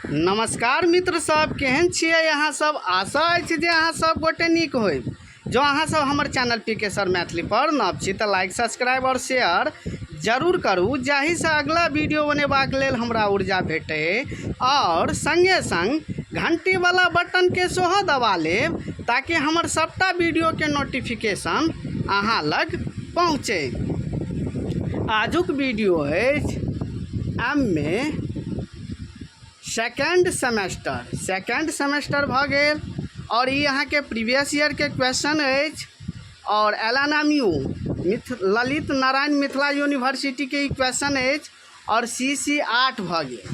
नमस्कार मित्र सब, केहन छियै अहाँ सब? आशा अछि जे अहाँ सब गोटे नीक होइब। जँ अहाँ सब हमर चैनल पी के सर मैथिली पर नव छी तऽ लाइक, सब्सक्राइब आओर शेयर जरूर करू, जाहिसँ अगला वीडियो बनेबाक लेल हमरा ऊर्जा भेटै। आओर संगे संग घंटी वाला बटन के सेहो दबा लेब, ताकि हमर सबटा वीडियो के नोटिफिकेशन अहाँ लग पहुँचे। आजुक वीडियो अछि M A second semester. Second semester भऽ गेल आओर ई अहाँके प्रीवियस ईयरके क्वेश्चन अछि आओर L N M U Lalit Narayan Mithila यूनिवर्सिटीके ई क्वेश्चन अछि आओर सी सी 8 भऽ गेल,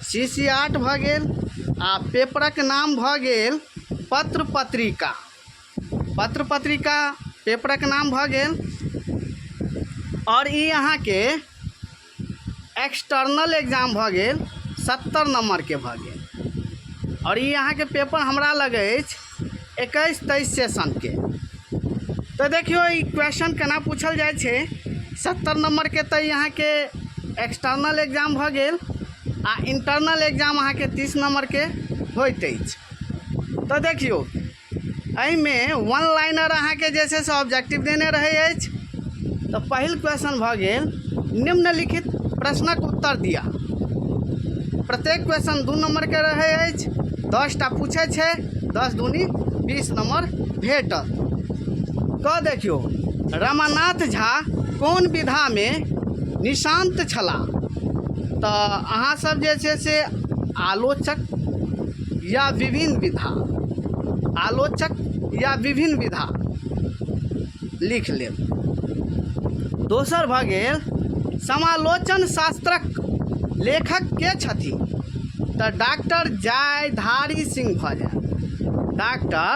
सी सी 8 भऽ गेल आ पेपरक नाम भऽ गेल पत्र पत्रिका। पत्र पत्रिका पेपरक नाम भऽ गेल आओर ई अहाँके एक्सटर्नल एग्जाम भऽ गेल, 70 नम्बरके भऽ गेल आओर ई अहाँके पेपर हमरा लग अछि 21-23 सेशनके। तऽ देखियौ, ई क्वेश्चन केना पूछल जाइ छै। 70 नम्बरके तऽ ई अहाँके एक्सटर्नल एग्जाम भऽ गेल आ इंटरनल एग्जाम अहाँके 30 नम्बरके होइत अछि। तऽ देखियौ, एहिमे वन लाइनर अहाँके जे छै से ऑब्जेक्टिव देने रहै अछि। तऽ पहिल क्वेश्चन भऽ गेल, निम्नलिखित प्रश्नक उत्तर दिअ। प्रत्येक क्वेश्चन 2 नम्बरके रहै अछि, 10टा पूछै छै, 10 दूनी 20 नम्बर भेटत। तऽ देखियौ, रमानाथ झा कोन विधामे निशान्त छलाह? तऽ अहाँ सब जे छै से आलोचक या विभिन्न विधा, आलोचक या विभिन्न विधा लिख लेब। दोसर भऽ गेल, समालोचन शास्त्रक लेखक के छथि? तऽ डॉक्टर जयधारी सिंह भऽ जायत, डॉक्टर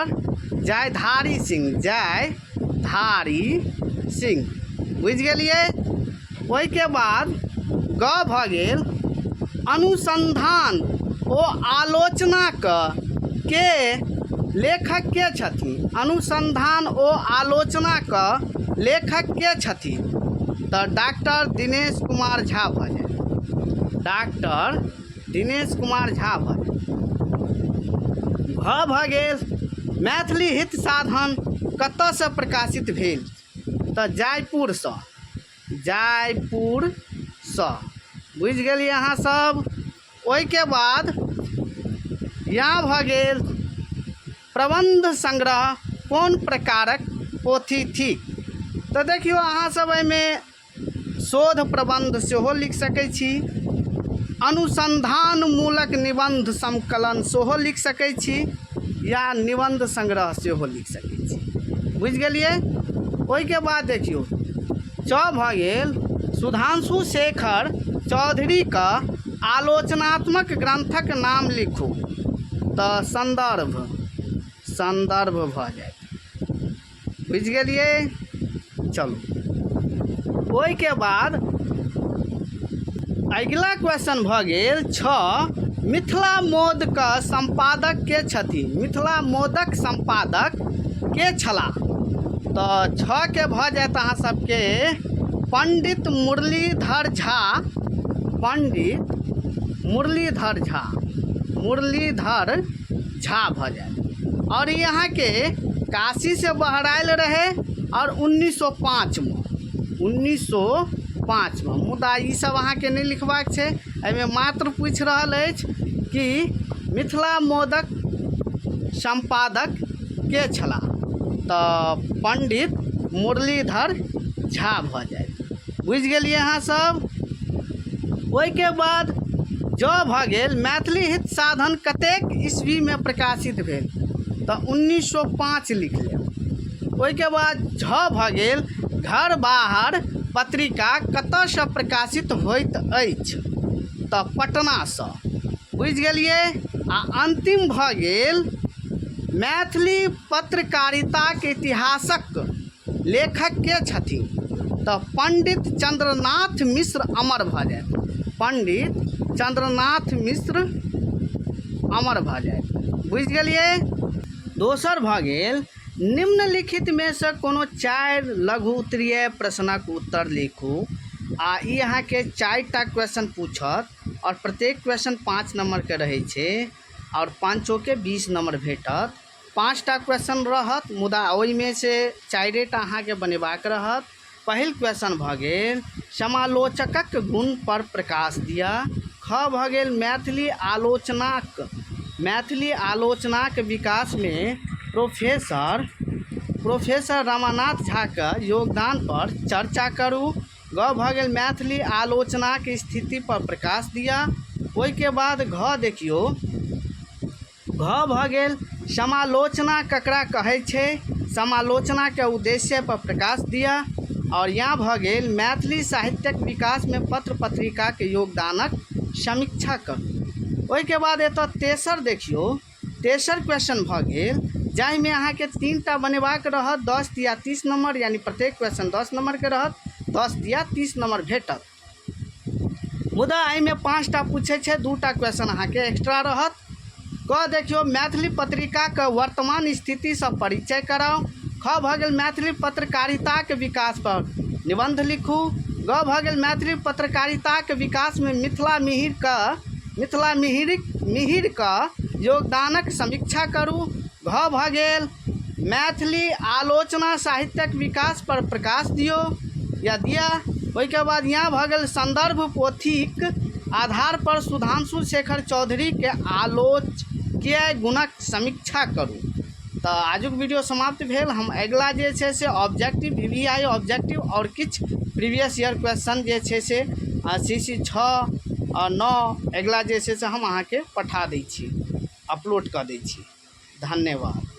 जयधारी सिंह, जयधारी सिंह। बुझि गेलियै? ओहिके बाद ग भऽ गेल, अनुसंधान ओ आलोचनाक के लेखक के छथिन? अनुसंधान ओ आलोचनाक लेखक के छथिन? तऽ डॉक्टर दिनेश कुमार झा भऽ जायत, डॉक्टर दिनेश कुमार झा भऽ जायत। घ भऽ गेल, मैथिली हित साधन कतयसँ प्रकाशित भेल? तऽ जयपुरसँ, जयपुरसँ। बुझि गेलियै अहाँ सब? ओहिके बाद यहाँ भऽ गेल, प्रबन्ध संग्रह कोन प्रकारक पोथी थिक? तऽ देखियौ, अहाँ सब एहिमे शोध प्रबन्ध सेहो लिख सकै छी, अनुसन्धानमूलक निबन्ध संकलन सेहो लिख सकै छी या निबन्ध संग्रह सेहो लिख सकै छी। बुझि गेलियै? ओहिके बाद देखियौ, च भऽ गेल, सुधांशु शेखर चौधरीके आलोचनात्मक ग्रन्थक नाम लिखू। तऽ सन्दर्भ, सन्दर्भ भऽ जायत। बुझि गेलियै? चलू, ओहिके बाद अगिला क्वेश्चन भऽ गेल 6, मिथिला मोदके सम्पादक के छथिन? मिथिला मोदक सम्पादक के छलाह? तऽ 6के भऽ जायत अहाँ सबके पंडित मुरलीधर झा, पंडित मुरलीधर झा, मुरलीधर झा भऽ जायत। आओर ई अहाँके काशीसँ बहरायल रहै आओर 1905मे, 1905मे। मुदा ईसब अहाँके नहि लिखबाक छै, एहिमे मात्र पूछि रहल अछि कि मिथिला मोदक सम्पादक के छलाह, तऽ पंडित मुरलीधर झा भऽ जायत। बुझि गेलियै अहाँ सब? ओहिके बाद जँ भऽ गेल, मैथिली हित साधन कतेक ईस्वीमे प्रकाशित भेल? तऽ 1905 लिख लेब। ओहिके बाद झ भऽ गेल, घर बाहर पत्रिका कतयसँ प्रकाशित होइत अछि? तऽ पटनासँ। बुझि गेलियै? आ अन्तिम भऽ गेल, मैथिली पत्रकारिताक इतिहासक लेखक के छथिन? तऽ पंडित चंद्रनाथ मिश्र अमर भऽ जायत, पंडित चंद्रनाथ मिश्र अमर भऽ जायत। बुझि गेलियै? दोसर भऽ गेल, निम्नलिखितमे सँ कोनो 4 लघु उत्तरीय प्रश्नक उत्तर लिखू। आ ई अहाँके 4टा क्वेश्चन पूछत। आओर प्रत्येक क्वेश्चन 5 नम्बरके रहै छै आओर 5 चौके 20 नम्बर भेटत। 5टा क्वेश्चन रहत, मुदा ओहिमे से 4टा अहाँके बनेबाक रहत। पहिल क्वेश्चन भऽ गेल समालोचकक गुण पर प्रकाश दिअ। ख भऽ गेल मैथिली आलोचनाक विकासमे प्रोफेसर रमानाथ झाके योगदान पर चर्चा करू। ग भऽ गेल मैथिली आलोचनाक स्थिति पर प्रकाश दिअ। ओहिके बाद घ देखियौ, घ भऽ गेल समालोचना ककरा कहै छै, समालोचनाके उद्देश्य पर प्रकाश दिअ। आओर यहाँ भऽ गेल मैथिली साहित्यक विकासमे पत्र पत्रिकाके योगदानक समीक्षा करू। ओहिके बाद एतऽ तेसर देखियौ, तेसर क्वेश्चन भऽ गेल जाहिमे अहाँके 3टा बनेबाक रहत, 10 तिया 30 नम्बर, यानी प्रत्येक क्वेश्चन 10 नम्बरके रहत, 10 तिया 30 नम्बर भेटत। मुदा एहिमे 5टा पूछै छै, 2टा क्वेश्चन अहाँके एक्स्ट्रा रहत। क देखियौ मैथिली पत्रिकाके वर्तमान स्थितिसँ परिचय कराउ। ख भऽ गेल मैथिली पत्रकारिताके विकास पर निबन्ध लिखू। ग भऽ गेल मैथिली पत्रकारिताके विकासमे मिथिला मिहिरके योगदानक समीक्षा करू। घ भऽ गेल मैथिली आलोचना साहित्यक विकास पर प्रकाश दियौ या दिया। ओहिके बाद यहाँ भऽ गेल संदर्भ पोथीक आधार पर सुधांशु शेखर चौधरीके आलोचकीय गुणक समीक्षा करू। तऽ आजुक वीडियो समाप्त भेल। हम अगिला जे छै से objective, V V I objective आओर किछु प्रीवियस ईयर क्वेश्चन जे छै से सी सी 6 आ 9 अगिला जे छै से हम अहाँके पठा दै छी, अपलोड कऽ दै छी। धन्यवाद।